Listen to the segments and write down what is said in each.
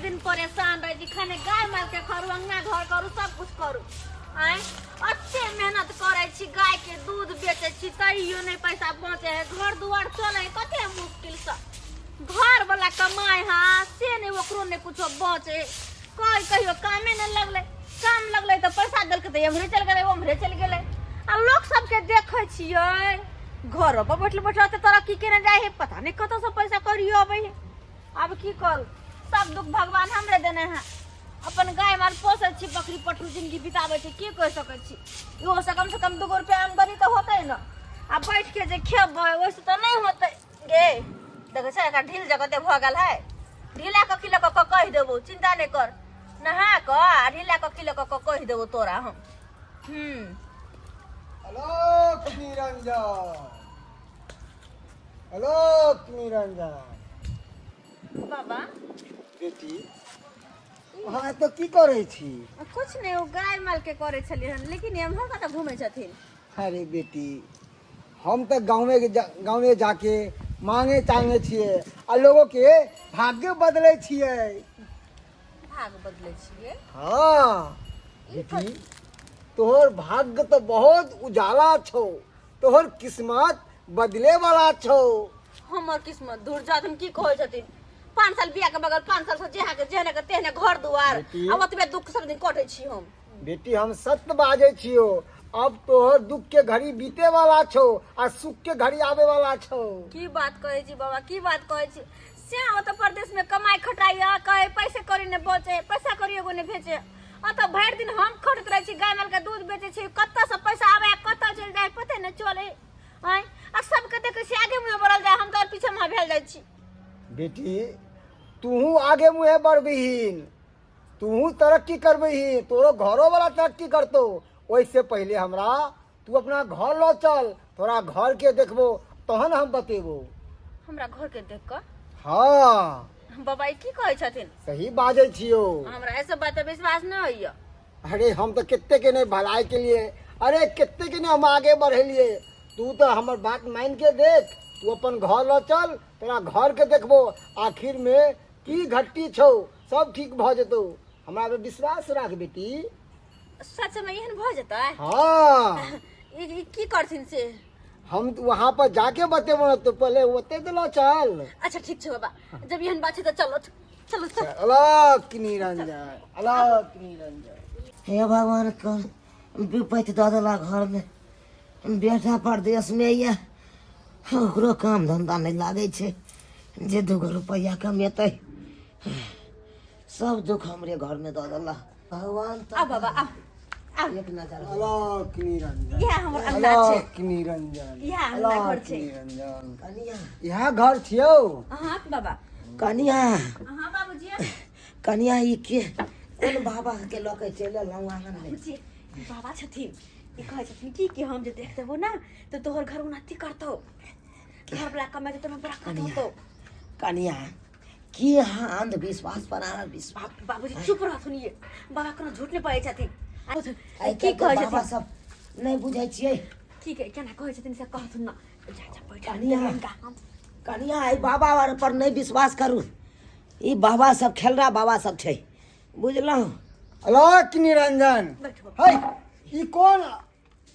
दिन परेशान रहै छी। खाने गाय माल के करू, अंगना घर करू, सब कुछ करू। आँय, एते मेहनत करै छी, गाय के दूध बेचै छी, तैयो नहि पैसा बचै है। घर दुआर चलै है कते मुश्किल से। घर वाला कमाए है से नहि, ओकरो नहि कुछो बचे। कहीं कहियो कामे नहि लगलै, काम लगलै तऽ पैसा देलकै तऽ एम्हरे चलि गेलै, ओम्हरे चलि गेलै। आ लोक सबके देखै छियै घरो पर बैठल बैठल ओते तरक्की केने जाइ है, पता नहि कतऽसँ पैसा करियो अबै है। आब की करू, सब दुख भगवान हमरे देने है। अपन गाय माल पोसै छी, बकरी पठरू जिंदगी बिताबै छी, की कहि सकै छी। इहो से कम से कम 2 रुपया आमदनी तऽ होतै ने। आ बैठ के जे खेबै ओहिसँ तऽ नहि होतै। गे देखै छै एकरा ढील जगते भऽ गेल है। ढीला कखी लऽ कऽ कहि देबौ, चिंता नहि कर। नहा कऽ आ ढीला कखी लऽ कऽ कहि देबौ तोरा हम। आलोक निरंजन, आलोक निरंजन। बाबा। बेटी, अहाँ एतऽ की करै छी? कुछ नहि, ओ गाय माल के करै छलियै हन, लेकिन एम्हर कतऽ घूमै छथिन? अरे बेटी, हम तऽ गाँवे गाँवे जाके मांगे चांगे छियै आ लोगो के भाग्य बदलै छियै। भाग बदलै छियै? हाँ बेटी, तोहर भाग्य तऽ बहुत उजाला छौ, तोहर किस्मत बदले वाला छौ। हमर किस्मत दूर जात, हम की कहै छथिन? 5 साल बियाह के बगल 5 साल से जेहा के जेहने के तेहने घर दुआर, बेटी। आ ओतबे दुख सब दिन कटै छी हम। बेटी, हम सत्य बाजै छियो, अब तोहर दुख के घड़ी बीते वाला छौ आ सुख के घड़ी आवे वाला छौ। की बात कहै छी बाबा, की बात कहै छी? से ओतऽ परदेश में कमाई खटाई आ कहे पैसे करी ने बचे, पैसा करी एगो ने भेजे। ओतऽ भरि दिन हम खटैत रहै छी, गाय माल के दूध बेचै छी, कतऽ से पैसा आबै आ कतऽ चलि जाइ पते नहि चले। आँय, आ सबके देखै छी आगे मुँहे बढ़ल जाय, हम तऽ पीछे मुँहे भेल जाइ छी। बेटी, तूहू आगे मुँहे बढ़बिहीन, तूहू तरक्की करबिही, तोरो घरो वाला तरक्की करतो। ओहिसे पहिले हमरा तू अपना घर लऽ चल, तोरा घर के देखबो तहन हम बतेबो। हमरा घर के देख कऽ? हाँ। बाबा, ई की कहै छथिन? सही बाजै छियो। हमरा एहि सब बात पर विश्वास नहि होइया। अरे हम तऽ कते के नहि भलाई के लिए, अरे कते के नहि हम आगे बढ़ेलिए। तू तऽ हमर बात मान के देख, तू अपन घर लऽ चल, तोरा घर के देखबो आखिर में की घट्टी छौ, सब ठीक भऽ जेतौ। हमरा पे विश्वास राख बेटी। सच में एहन भऽ जेतै? हाँ। ई की करथिन से? हम वहाँ पर जाके बतेबो न, तो पहले ओते तो लऽ चल। अच्छा ठीक छै बाबा, जब एहन बात छै तऽ चलो चलो चलो। अलग निरंजन, अलग निरंजन। हे भगवान, कौन विपत्ति दऽ देला घरमे। बेटा परदेशमे यऽ, ओकरो काम धन्धा नहि लागै छै जे 2 रुपैआ कमेतै। सब दुख हमरे घरमे दऽ देला भगवान। आ बाबा, आ आ। एक नजर। अलग निरंजन। इएह हमर अंगना छै। अलग निरंजन। इएह अंगना घर अलग छै। निरंजन। कनिया। इएह घर छियौ? अहाँ बाबा। कनिया। अहाँ बाबूजी। कनिया, ई के कोन बाबा के लऽ के चलि एलहुँ आङनमे? बाबूजी, ई बाबा छथिन। ई कहै छथिन की कि हम जे देख देबो ना तऽ तोहर घर उन्नति करतौ, घर वाला कमेतौ तऽ बरकत होतौ। कनिया, की अहाँ अंधविश्वास पर अहाँ विश्वास? बाबूजी चुप रहथुन, ये बाबा कोनो झूठ नहि पड़ै छथिन। आइ की काल्हि कहै बाबा छथिन? सब नहि बुझै छियै। की कहै, केना कहै छथिन से कहथुन ना। जा जा बैठ। कनिया। हिनका हम कनिया, एहि बाबा आर पर नहि विश्वास करू। ई बाबा सब खेलरा बाबा सब छै, बुझलहुँ? अलग निरंजन। बैठ। है, ई कोन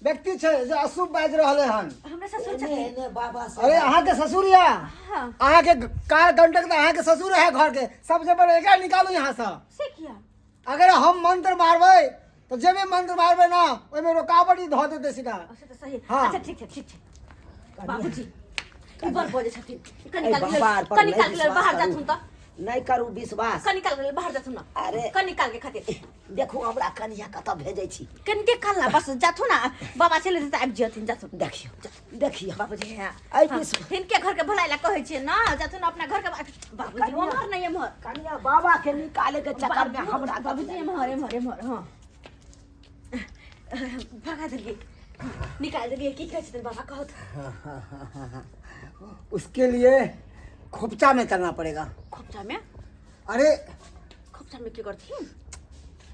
व्यक्ति छै जे अशुभ बाजि रहलै हन? हमरा ससुर एने छथिन। एने बाबा सब। अरे अहाँके ससुर या? हाँ। अहाँके कार गंटक तऽ अहाँके ससुर है। घर के सबसे पहिले एकरा निकालू यहाँ से। से किया? अगर हम मंत्र मारबै तऽ जे भी मंत्र मारबै ना, ओहिमे रुकावट ही धऽ देतै सीधा। अच्छा तऽ सही। हाँ। अच्छा ठीक छै, ठीक छै बाबूजी। ई बड़ बजै छथिन। कनि एहि काल के बाबा आर लेल, पर कनि नहि काल के लेल विश्वास बाहर करू। जाथुन तऽ। नहि करू विश्वास। कनि काल के लेल बाहर जाथुन ना। अरे। कनि काल के खातिर। देखू, हमरा कनिया कतऽ भेजै छी। कनिके काल ला बस जाथुन ना बाबा, चलि जेतै, आबि जथिन, जाथुन। देखियौ देखियौ। बाबूजी, हाँ। एहि हाँ, हिनके घर के भलाई ला कहै छियै ना, जाथुन अपना घर के। बाबूजी, कनिया। ओम्हर नहि, एम्हर। कनिया, बाबा के निकाले के चक्कर में हमरा बाबूजी, एम्हर एम्हर एम्हर। हाँ, भगा देलियै, निकाल देलियै। की कहै छथिन बाबा, कहत? उसके लिए खोपचा में चलना पड़ेगा। खोपचा में? अरे। खोपचा में की करथिन?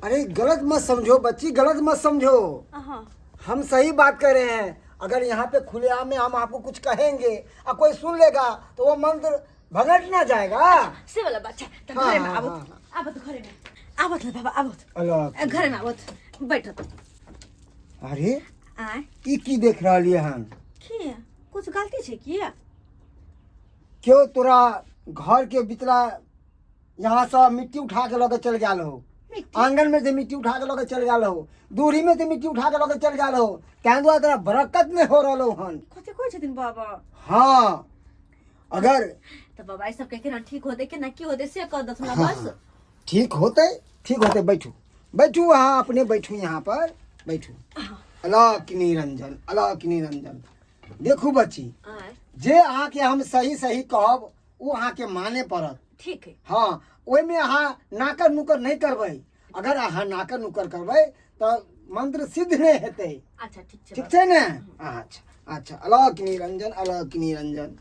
अरे गलत मत समझो बच्ची, गलत मत समझो। हाँ। हम सही बात कर रहे हैं। अगर यहाँ पे खुलेआम में हम आपको कुछ कहेंगे और कोई सुन लेगा तो वो मंत्र भगट ना जाएगा। से वाला बात छै तऽ हाँ, घरे में हाँ, आबो। हाँ, आबो तऽ घरे में आबो तऽ बाबा आबो। अल्लाह घरे में आबो, बैठो। अरे आय ई की देख रहलियै हन? की कुछ गलती छै की? क्यों तोरा घर के बिचला यहाँ से मिट्टी उठा के लऽ के चल गेल हो? मिट्टी? आंगन में से मिट्टी उठा के लऽ के चल गेल हो, दूरी में से मिट्टी उठा के लऽ के चल गेल हो, ताहि दुआरे तोरा बरकत नहीं हो रहलो हन। कथी कहै छथिन बाबा? हाँ अगर तऽ बाबा ई सबके केना ठीक होतै, केना की होतै से कह दथुन बस। ठीक होते, ठीक होते। बैठू बैठू, अहाँ अपने बैठू, यहाँ पर बैठू। अलख निरंजन, अलख निरंजन। देखू बच्ची, आय जे अहाँके हम सही सही कहब ओ अहाँके माने पड़त। ठीक है। हाँ, ओहिमे अहाँ नाकर नुकर नहि करबै। अगर अहाँ नाकर नुकर करबै तऽ मंत्र सिद्ध नहि हेतै। अच्छा ठीक छै। ठीक छै ने? अच्छा अच्छा। अलख निरंजन, अलख निरंजन।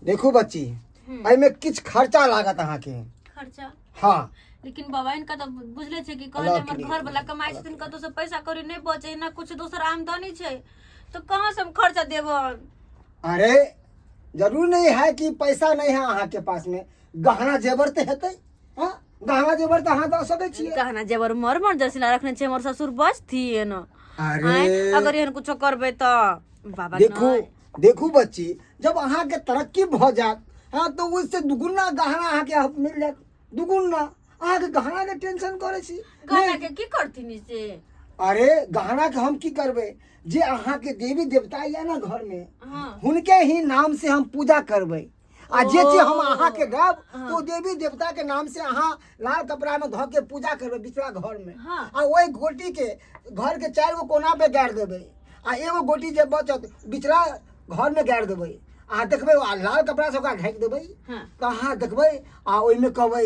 देखू बच्ची, एहिमे किछु खर्चा लागत अहाँके। खर्चा? हाँ। लेकिन बाबा इनका तऽ बुझले छै कि कहले अलग हमर के घर वाला कमाइ छथिन, कतौ से पैसा कौड़ी नहि बचे ना, कुछ दोसर आमदनी छै तो कहाँ से हम खर्चा देबन? अरे जरूर नहीं है कि पैसा नहीं है अहाँ के पास में, गहना जेवर तऽ हेतै। हाँ, गहना जेवर तऽ अहाँ दऽ सकै छियै। गहना जेवर मर मर जैसे रखने छै हमर ससुर बचथिन। अरे आँय, अगर एहन कुछो करबै तऽ बाबा देखू नहि। देखू बच्ची, जब अहाँके तरक्की भऽ जायत, हाँ, तऽ ओहिसँ दुगुना गहना अहाँके मिल जायत। दुगुना अहाँके गहना के टेंशन करै छी? गहना के की करथिन से? अरे गहना के हम की करबै, जे अहाँके देवी देवता या ना घर में, हाँ, हुनके ही नाम से हम पूजा करबै। आ जे चीज हम ओ। अहाँके देब तो देवी देवता के नाम से अहाँ लाल कपड़ा में धऽ के पूजा करबै बिचला घर में। हाँ। आ ओहि गोटी के घर के चारि गो कोना पे गाड़ि देबै, आ एगो गोटी जे बचत बिचला घर में गाड़ि देबै। अहाँ देखबै, आ लाल कपड़ा से ओकरा ढाकि देबै। हाँ। तऽ अहाँ देखबै आ ओहिमे कहबै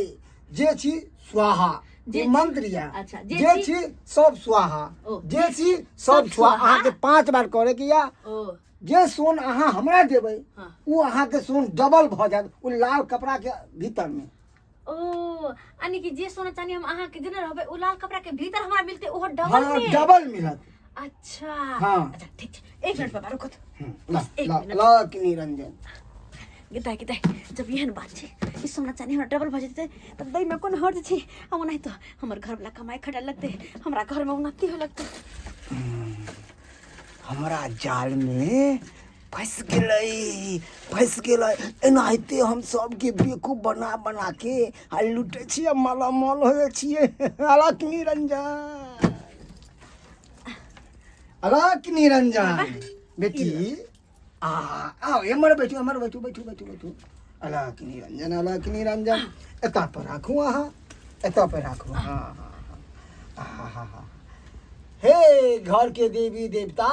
जे छी स्वाहा। जे ई मंत्र या। अच्छा, जे जे छी- छी सब स्वाहा। ओ, जे छी सब सब स्वाहा। स्वाहा। अहाँके 5 बार करे के या। ओ जे सोन अहाँ हमरा देबै, हाँ। ओ अहाँके सोन डबल भऽ जायत ओ लाल कपड़ा के भीतर में। ओ यानी कि जे सोना चांदी हम अहाँ के देने रहबै ओ लाल कपड़ा के भीतर हमरा मिलते, ओहो डबल हाँ में? डबल मिलत। अच्छा। हाँ। अच्छा ठीक छै, एक मिनट बाबा रुको तो। ला एक ला मिनट। ला कि निरंजन। गिदा गिदा, जब एहन बात छै, ई सोना चांदी हमरा डबल भऽ जेतै तब दै में कोन हर्ज छै? आ ओनाहि तो हमर घर वाला कमाइ खटाइ लगतै, हमरा घर में उन्नति होए लगतै। हमरा जाल में फंस गेलै, फंस गेलै। एनाहिते हम सबके बेवकूफ बना बना के आ लूटै छियै, मालामाल हो जाइ छियै। अलख निरंजन, अलख निरंजन। बेटी आ आओ, एम्हर बैठू, एम्हर बैठू, बैठू बैठू बैठू। अलख निरंजन, अलख निरंजन। एतऽ पर राखू अहाँ, एतऽ पर राखू। हाँ हाँ हाँ हाँ हाँ। हे घर के देवी देवता,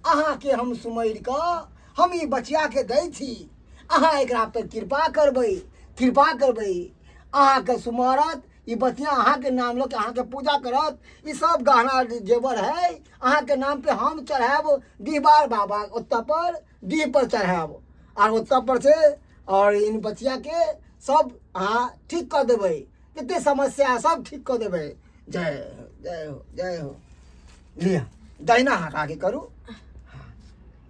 अहाँके हम सुमरि कऽ हम ई बचियाके दै छी, अहाँ एकरा पर कृपा करबै, कृपा करबै। अहाँके सुमरत ई बचिया, अहाँके नाम लऽ के अहाँके पूजा करत। ई सब गहना जेवर है, अहाँके नाम पे हम चढ़ायब डीहबार बाबा ओतऽ पर, डीह पर चढ़ायब। आर ओतऽ पर से और इन बचिया के सब अहाँ ठीक कऽ देबै, जते समस्या है सब ठीक कऽ देबै। जय हो, जय हो, जय हो। लिअ, दहिना हाथ आगे करू। हाँ,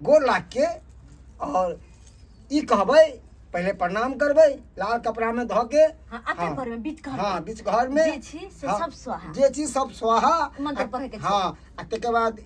गोर लाग के और ई कहबै, पहिले प्रणाम करबै लाल कपड़ा में धऽ के। हाँ, अते हाँ, पर में बीच घर हाँ में। बीच घर में जे छी से हाँ, सब स्वाहा। जे छी सब स्वाहा। मंत्र पढ़े के छै। हाँ, आ तकर बाद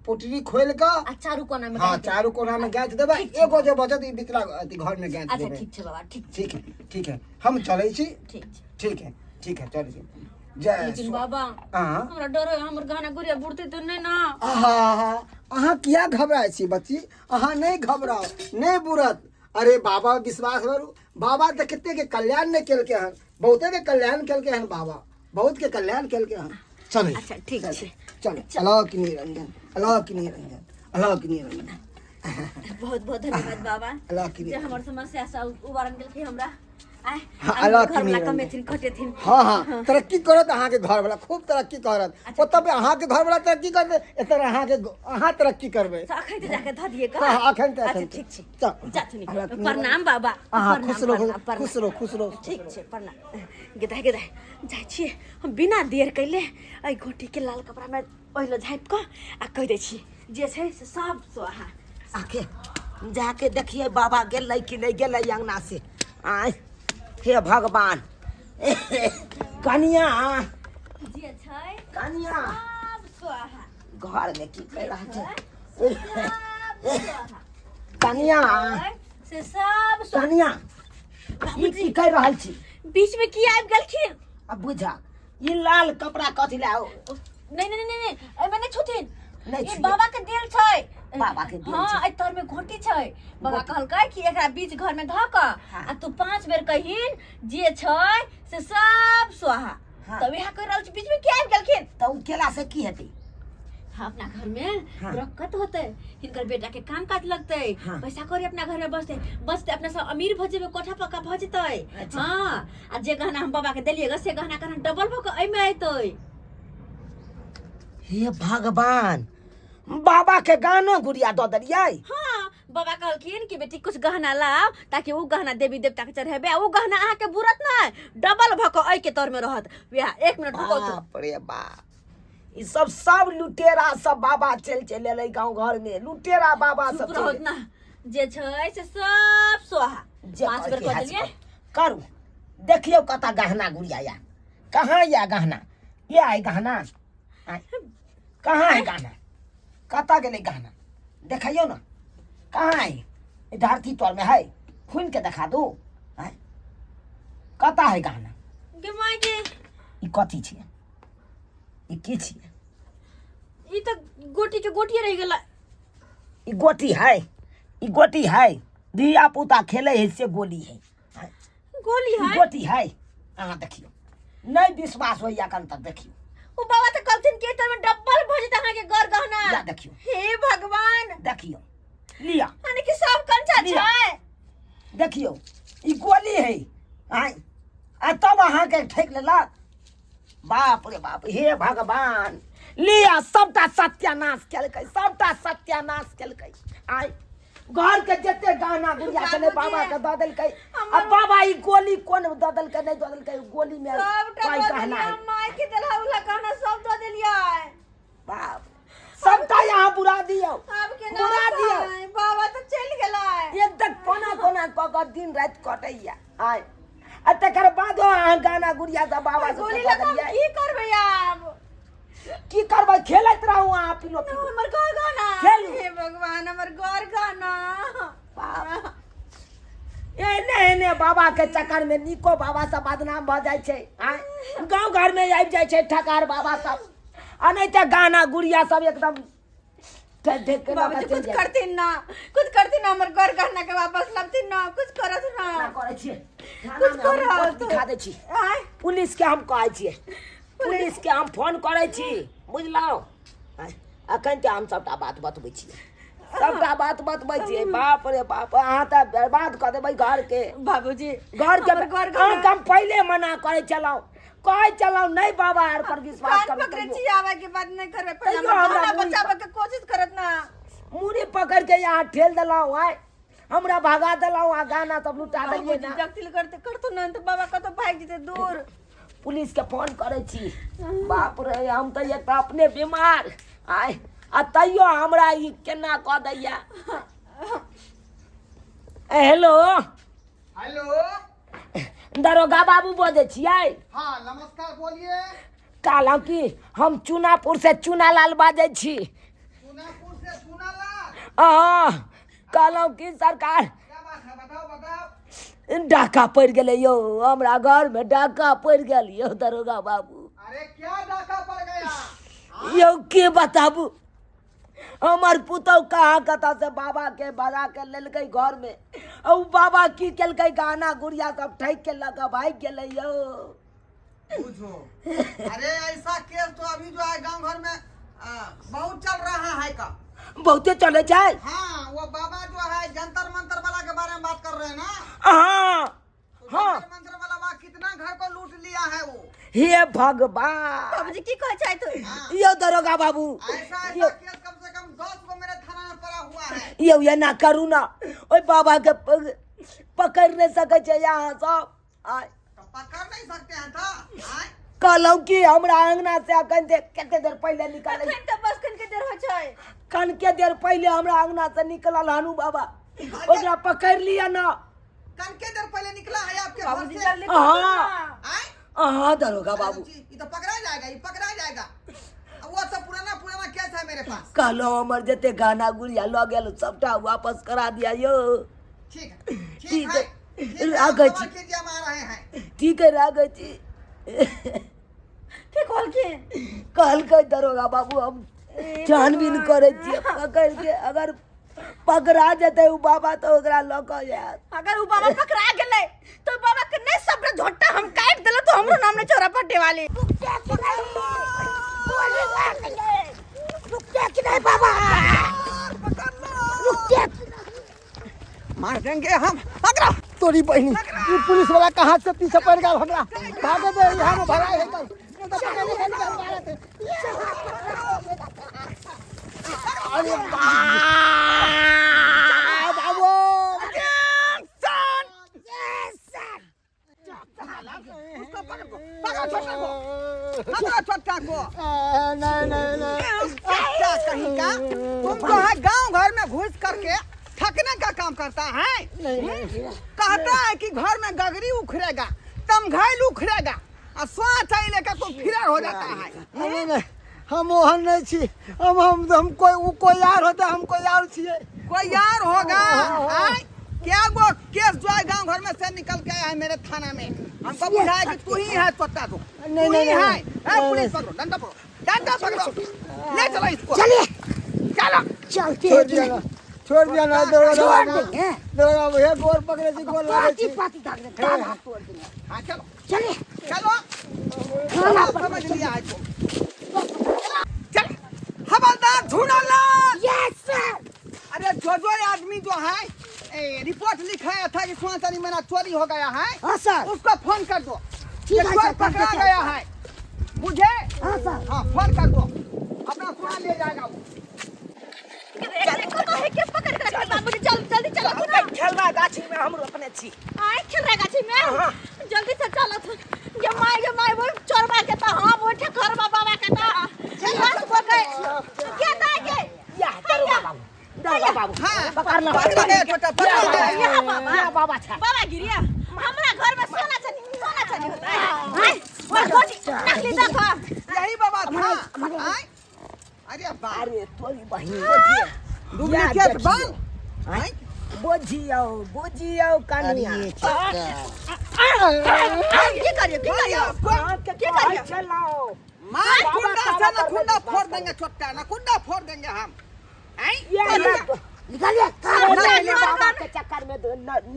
पोटरी खोलि कऽ आ चारू कोना में हाँ गाँथि देबै। चारू कोना में गाँथि देबै। ठीक छै। एगो जे बचत ई बिचला अथी घर में गाँथि अच्छा देबै। ठीक छै बाबा, ठीक छै। ठीक है, ठीक है, हम चलै छी। ठीक छै। ठीक है, ठीक है, चलै छी। जय लेकिन बाबा, हाँ? हमरा डर है, हमर गहना गुड़िया बुड़ते तो नहीं ना? आहा, अहाँ किया घबराइ छी बच्ची? अहाँ नहि घबराउ, नहि बुड़त। अरे बाबा विश्वास करू, बाबा तऽ कते के कल्याण नहि केलकै हन, बहुते के कल्याण केलकै हन बाबा, बहुत के कल्याण केलकै हन। चलै। अच्छा ठीक छै। चल। अलख निरंजन, अलख निरंजन, अलख निरंजन। बहुत बहुत धन्यवाद बाबा अलख जे निरंजन। हमर समस्या से उबारन गेलखिन हमरा। आय हाँ, आ हमर अलग घर वाला निरंजन। कमेथिन खटेथिन। हाँ हाँ, तरक्की करत अहाँके घर वाला, खूब तरक्की करत। ओतऽ पे अहाँके घर वाला तरक्की करतै, एतऽ अहाँके अहाँ तरक्की करबै। तऽ अखन तऽ जाके धऽ दियै का? हाँ, हाँ, अखन तऽ अच्छा अखन तऽ। ठीक छै। चल। जाथुन। अलग निरंजन। प्रणाम बाबा। अहाँ प्रणाम, खुश रहू, प्रणाम, प्रणाम। खुश रहू, खुश रहू। ठीक छै, प्रणाम। गेदाय गेदाय जाइ छियै हम बिना देर कैले एहि गोटीके लाल कपड़ामे ओहि लए झाँपि कऽ आ कहि दै छियै जे छै से सब स्वाहा। आखे जाके देखिए बाबा गेलै कि नहि गेलै अंगना से। आय हे भगवान। कनिया, जे छै कनिया, सब स्वाहा। घर में की कर रहल छै? सब स्वाहा। कनिया, से सब स्वाहा। कनिया, ई की कर रहल छी? बीच में की आबि गेलखिन? अब बुझा, ई लाल कपड़ा कथी ला? नहीं नहीं नहीं नहीं, एहिमे नहि छुथिन। नहि ई छुए। बाबा के देल छै। बाबा के देल हाँ छै। एहि तर में घोटी छै। बाबा घोटी। कहलकै कि एकरा बीच घर में धऽ कऽ हाँ। आ तू 5 बेर कहिन जे छै से सब स्वाहा। हाँ। तऽ वएह कहि रहल छी, बीच में की आबि गेलखिन? तऽ ओ केला से की हेतै? हाँ, अपना घर में हाँ। बरकत होते, हिनकर बेटा के काम काज लगते, हाँ। पैसा कौड़ी अपना घर में बचते बचते, अपना सब अमीर भऽ जेबै, कोठा पक्का भऽ जेतै। अच्छा। हाँ, आ जे गहना हम बाबा के देलियै से गहना कहाँ डबल भऽ कऽ एहिमे अयतै। हे भगवान, बाबा के गानो गुड़िया दऽ देलियै? हाँ, बाबा कहलखिन कि बेटी कुछ गहना लाओ ताकि उ गहना देवी देवता के चढ़ेबे आ उ गहना अहाँ के बुरत नहीं, डबल भऽ कऽ एहि के तर में रहत। वएह 1 मिनट रुको तो। बाप रे बाप, ई सब सब लुटेरा सब बाबा चल चल एलै गाँव घर में, लुटेरा बाबा सब चुप रहत चलि ना, जे छै से सब स्वाहा। जे 5 बेर करके कऽ हाथ से देलियै। करू। देखियौ कतऽ गहना गुड़िया या, कहाँ या गहना, ये है गहना? आँय, कहाँ है गहना? कतऽ गेलै गहना? देखियौ ना कहाँ है? ई धरती तर में है, खुनि के देखा दू। आँय, कतऽ है गहना? गे माय गे। ई कथी छियै? ई की छियै? ई तऽ गोटी के गोटिए रहि गेलै। ई गोटी है, ई गोटी है, धिया पुता खेले है से गोली है। आँय, गोली ई है? गोटी है। अहाँ देखियौ, नहि विश्वास होइया कन तक देखियौ। ओ बाबा तऽ कहलथिन कि एहि में डबल भऽ जेतै अहाँके गर गहना। या देखियौ। हे भगवान। देखियौ, लिअ। यानी कि सब कंचा लिअ। छै। देखियौ, ई गोली है। आँय, आ तब अहाँके ठकि लेलक। बाप रे बाप, हे भगवान। लिअ, सबटा सत्यानाश केलकै, सबटा सत्यानाश केलकै। आँय, घर के जते गहना गुड़िया छलै बाबूजी, बाबा के दऽ देलकै। आ हमर- बाबा ई गोली कोन दऽ देलकै, नहि दऽ देलकै, गोली में सबटा पाइ दऽ गहना देलियै, है। माय के देलहा उलहा गहना सब दऽ देलियै। बाप, सबटा यहाँ बुरा दियौ। आब केना बुरा दियौ। होतै? बाबा तऽ चलि गेलै। एकदम कोना कोना कऽ कऽ दिन राति कटैया। आय, आ तकर बादो अहाँ गाना गुड़िया सब बाबा सब गोली लगा हम की करबै आब? की करबै? खेलैत रहू अहाँ, पिलो पिलो। हमर घर गाना। खेलू। हे भगवान, हमर घर गाना। बाप, एने एने बाबा के चक्कर में निको बाबा सब बदनाम भऽ जाइ छै। आँय, गाँव घर में आबि जाइ छै ठकार बाबा सब, आ नहि तऽ गाना गुड़िया सब एकदम ठेक ठेक के लऽ बाबूजी कऽ चलि कुछ जाइ छै। करथिन ना, कुछ करथिन ना, हमर घर गहना के वापस लाबथिन ना, कुछ करत ना। ना करै छियै। कुछ थानामे हम करत। रिपोर्ट लिखा दै छी। आँय? पुलिस के हम कहै छियै, पुलिस के हम फोन करै छी, बुझलहुँ? आँय, अखन तऽ हम सबटा बात बतबै छियै, सबटा बात बतबै छियै। बाप रे बाप, अहाँ तऽ बर्बाद कऽ देबै घर के। बाबूजी, घर के हमर घर गहना। अहाँके हम पहिले मना करै छलहुँ, कहै छलहुँ नहि बाबा आर पर विश्वास कान करू, पकड़े तैयो छी, आवे के बाद नहि करबै, पहिले तैयो हमर हमरा गहना मुड़ी बचाबै के कोशिश करत ना। मुड़ी पकड़ के यहाँ ठेल देलहुँ, आय हमरा भगा देलहुँ आ गाना सब लुटा देलियै बाबूजी ना। जगतिल करते करतो ना तऽ बाबा कतौ भागि जेतै दूर। पुलिस के फोन करै छी। बाप रे, हम तऽ एक तऽ अपने बीमार, आय, आ तैयो हमरा ई केना कऽ दैया। ए, हेलो। हेलो। दरोगा बाबू बजै छियै? हाँ नमस्कार, बोलिए। कहलहुँ कि हम चूनापुर से चूनालाल बाजै छी। चूनापुर से चूनालाल? हाँ, कहलहुँ कि सरकार, क्या बात है, बताओ बताओ। डाका पड़ि गेलै यौ, हमरा घरमे डाका पड़ि गेल यौ दरोगा बाबू। अरे क्या डाका पड़ गया? यौ के बताबू, हमर पुतहु कहाँ कतऽ से बाबा के बजा के लेलकै घरमे, आ उ बाबा की केलकै, गहना गुड़िया सब ठकि के लऽ कऽ भागि गेलै यौ। बुझो, अरे ऐसा केस तो अभी जो है गांव घर में बहुत चल रहा है का। बहुते चलै छै। हाँ, वो बाबा जो है जंतर मंतर वाला के बारे में बात कर रहे हैं ना? हाँ। तो हाँ। जंतर मंतर वाला बा कितना घर को लूट लिया है वो। हे भगवान। बाबूजी की कहै छै तू? यौ दरोगा बाबू, ऐसा यौ ऐसा केस कम से कम 10 गो मेरे थाना में पड़ा हुआ है। यौ एना करू ना, ओहि बाबा के पकड़ि नहि सकै छै अहाँ सब। आय। तो पकड़ नहीं सकते हैं तो आय? कहलहुँ कि हमरा अंगना से अखन जे कते देर पहिले निकालै, अखन तऽ बस कनिके देर होइ छै। कनके देर पहिले हमरा अंगना से निकलल हनु बाबा। ओकरा पकड़ि लिअ ने। कनके देर पहले निकला है आपके घर बाबूजी से? जल्दी हाँ। आए? अहाँ दरोगा बाबू। जी, ये तो पकड़ा जाएगा, ये पकड़ा जाएगा। अब वो सब पुराना पुराना केस है मेरे पास। कहलहुँ हमर जते गहना गुड़िया लऽ गेल सबटा वापस करा दिया यौ। ठीक है, ठीक ठीक है, है, ठीक है, राखै खबर छी। कीजिए, हम आ रहे हैं। ठीक है, राखै छी। की कहलखिन? कहलकै दरोगा बाबू हम छानबीन करै छियै, पकड़ि के अगर पकड़ा जेतै ओ बाबा तऽ ओकरा लऽ कऽ जायत। अगर उ बाबा पकड़ा गेलै तो बाबा के नहीं सबरे झोटा हम काट देले तो हमरो नाम नहीं चोरा पट्टे वाली। मार देंगे हम, पकड़ो। तोरी बहिनी, ई पुलिस वाला कहाँ से पीछे पड़ गया हमरा? भागे दे, यहाँ में भराई है कल। नहीं तो पकड़ ले, नहीं मारे थे। अरे बाबू। उसको पकड़ो, पकड़ो छोटा को, पकड़ो छोटा को। नहीं नहीं नहीं। क्या कहीं का तुम जो है गांव घर में घुस करके ठकने का काम करता है। नहीं नहीं। कहता है कि घर में गगरी उखड़ेगा, तमघैल उखड़ेगा और सोना चाहिए लेकर तुम फिरार हो जाता है। अरे नहीं, हम ओहन नहीं छी। हम कोई उ कोई यार होता, हम कोई यार छिए। कोई यार होगा। आय, क्या वो केस जो है गांव घर में से निकल के आया है मेरे थाना में, हमको बुझाया कि तू ही है तोता, तू नहीं, तू ही नहीं, है। नहीं, ए, नहीं, पुलिस नहीं। पकड़ो, डंडा पकड़ो, डंडा पकड़ो, ले चलो इसको। चलिए। चलो। चलते छोड़ हैं। दिया ना, छोड़ दिया ना दरोगा छोड़ बाबू। देंगे। दरोगा बाबू, हे गोर पकड़े छी, गोर लागै पाती छी। पाती दाग दे, दाग हाथ तोड़ देंगे। हाँ चलो। चलिए। चलो। थाना पर समझ लिया है तुम। चल हवलदार झूनालाल। Yes sir. अरे जो जो आदमी जो है रिपोर्ट लिखाया था कि सोना चांदी मेरा चोरी हो गया है। हाँ सर। उसको फोन कर दो। ठीक है ये चोर सर, कर पकड़ा देते हैं। गया है मुझे। हाँ सर। हाँ फोन कर दो, अपना सोना ले जाएगा वो। कहे के पकड़ के रखे बाबूजी, चल जल्दी चलो ना। खेलवा गाछी में हम रोपने छी। आय खेलवा गाछी में जल्दी से चलो। ये my ये my वो चोरबा के तो हां वो ठकरबा बाबा के तो बस वो गए के दा के या दरोगा बाबू, दरोगा बाबू। हाँ, पकड़ लो। पकड़ गया छोटा, पकड़ गया। यहाँ बाबा। या बाबा छा। बाबा गिरिया हमरा घर में सोना चांदी, सोना चांदी होता है। आय और गोटी नकली देखो। यही बाबा था। आय अरे बाप। अरे तोरी बहिन डुप्लीकेट बम। आय बुझियौ बुझियौ कनिया। की करियो, की करियो, की करियो? चलाओ। मार बाबा कुंडा से ताला ना कर कुंडा दे, फोड़ देंगे छोटा, ना कुंडा फोड़ देंगे हम। आय निकालिए। नहीं, बाबा के चक्कर में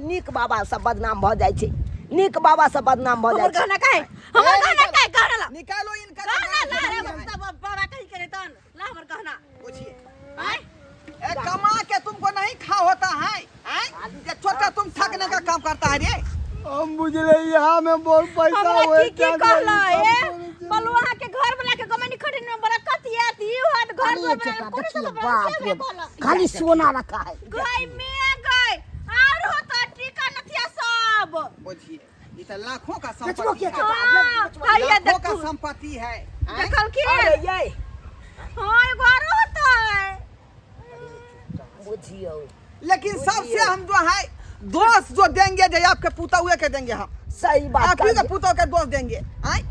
नीक बाबा सब बदनाम भ जाइ छै, नीक बाबा सब बदनाम भ हमर जाइ छै। गहना काहे, हमर गहना काहे? गहना ला, निकालो इनका गहना ला रे बाबा कहीं करे तन ला हमर गहना। पूछिए। आय ए कमा के तुमको नहीं खा होता है। आय ये छोटा तुम ठगने का काम करता है रे। हम बुझले यहाँ में बहुत पैसा हमरा होए की की कहला ए बलुआ के घर बना के गमनी खड़ी में बरकत या ती होत घर अरे द्वार बना छोटा, कोनो देखिए, सब बाप रे, खाली सोना रखा है। गई में गई और होता टीका नथिया सब। बुझिए ये तो लाखों का बेचबो संपत्ति किया है। छोटा? हां हैया लाखों का देखू। संपत्ति है। आय? देखल की? अरे ये। हां एगो आरो होता है। बुझियो। लेकिन सबसे हम जो है दोष जो देंगे जो आपके पुता हुए के देंगे हम। सही बात आप ही के कहिए। पुतों के दोष देंगे। आय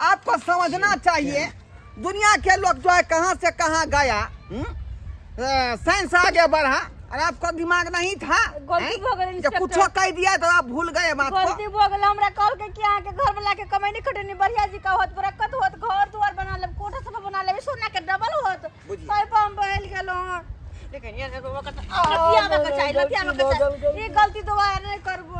आपको समझना चाहिए दुनिया के लोग जो है कहाँ से कहाँ गया। साइंस आगे बढ़ा और आपको दिमाग नहीं था। गलती भऽ गेलै, जब इंस्पेक्टर। कुछो कह दिया तो आप भूल गए बात को। गलती भऽ गेल हमरा। कहल के कि अहाँके घर वाला के कमैनी खटैनी बढ़िया जी का होत, बरकत होत, घर दुआर बना लेब, कोठा सब बना लेब, सोना के डबल होत। बुझिए। तै पर हम बहल गेलहुँ। लेकिन ये एगो वक्त लतियाबे के चाही, लतियाबे के चाही। ई गलती दोबारा नहीं करबो।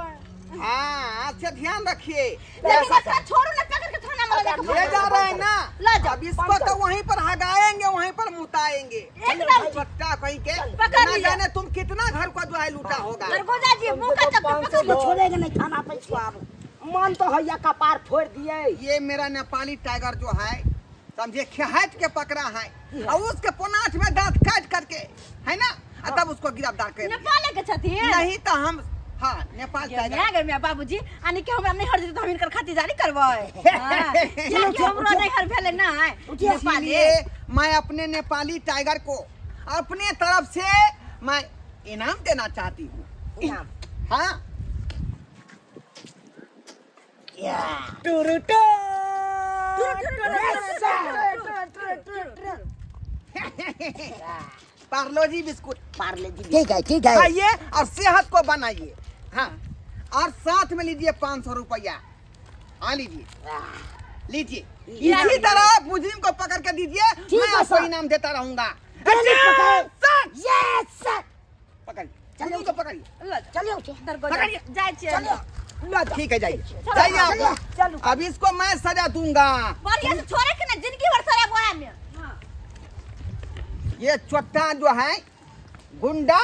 हाँ अच्छा ध्यान रखिए। लेकिन एकरा छोड़ू ना, पकड़ के थाना में लगा के ले जा रहे हैं ना। ला जाओ। अब इसको तो वहीं पर हगाएंगे, वहीं पर मुताएंगे। एकदम। पट्टा कहीं के पकड़ ना लिया। जाने तुम कितना घर को जो है लूटा होगा। दरगोजा जी मुंह का चक्कर पकड़ इसको छोड़ेंगे नहीं थाना पे इसको। अब मन तो हैया कपार फोड़ दिए। ये मेरा नेपाली टाइगर जो है समझे खेहट के पकड़ा है और उसके पोनाच में दांत काट करके है ना, और तब उसको गिरफ्तार कर दिया। नेपाल के छथिन? नहीं तो हम हाँ नेपाल टाइगर। गे गे बाबूजी आनी के हमरा नहीं हर जेतै तऽ हम हिनकर खातिरदारी करबै। हाँ, कियाकि हमरो नहीं हर भेलै ना नेपाली। इसीलिए मैं अपने नेपाली टाइगर को अपने तरफ से मैं इनाम देना चाहती हूँ। इनाम। हाँ। टुरुटु। पार्लो जी बिस्कुट। पार्ले जी, ठीक है, ठीक है। खाइए और सेहत को बनाइए। हाँ, और साथ में लीजिए 500 रुपया। हाँ लीजिए, लीजिए। इसी तरह आप मुजरिम को पकड़ के दीजिए, ठीक मैं है, आपको सर। इनाम देता रहूंगा। Yes sir. पकड़िए, चलिए। मुजरिम को पकड़िए। चलिए। पकड़िए। जाइ छियै। चलिए। ठीक है, जाइए जाइए आप। चलू। अब इसको मैं सजा दूंगा। बढ़िया से छोड़े के ना जिंदगी भर सरे बोरा में। ये चोट्टा जो है गुंडा,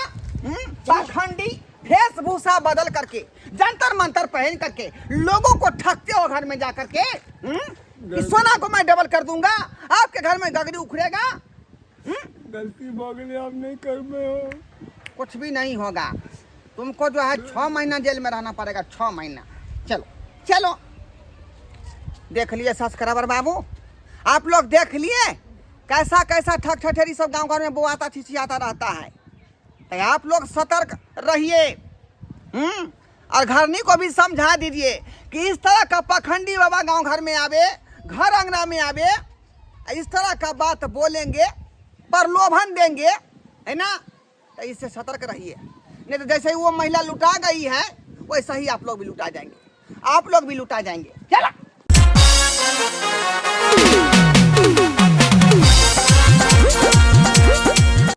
पाखंडी, वेशभूषा बदल करके जंतर मंतर पहन करके लोगों को ठगते हो घर में जा करके, कि सोना को मैं डबल कर दूंगा, आपके घर में गगरी उखड़ेगा। गलती भऽ गेलै, आब नहि करबै हो। कुछ भी नहीं होगा, तुमको जो है 6 महीना जेल में रहना पड़ेगा, 6 महीना। चलो चलो, देख लिए सब्सक्राइबर बाबू, आप लोग देख लिए कैसा कैसा ठग ठठेरी सब गांव घर में बोआता छिछियाता रहता है। तो आप लोग सतर्क रहिए, और घरनी को भी समझा दीजिए कि इस तरह का पाखंडी बाबा गांव घर में आवे, घर अंगना में आवे, इस तरह का बात बोलेंगे, प्रलोभन देंगे, है ना, तो इससे सतर्क रहिए। नहीं तो जैसे ही वो महिला लुटा गई है वैसे ही आप लोग भी लुटा जाएंगे, आप लोग भी लुटा जाएंगे। चला।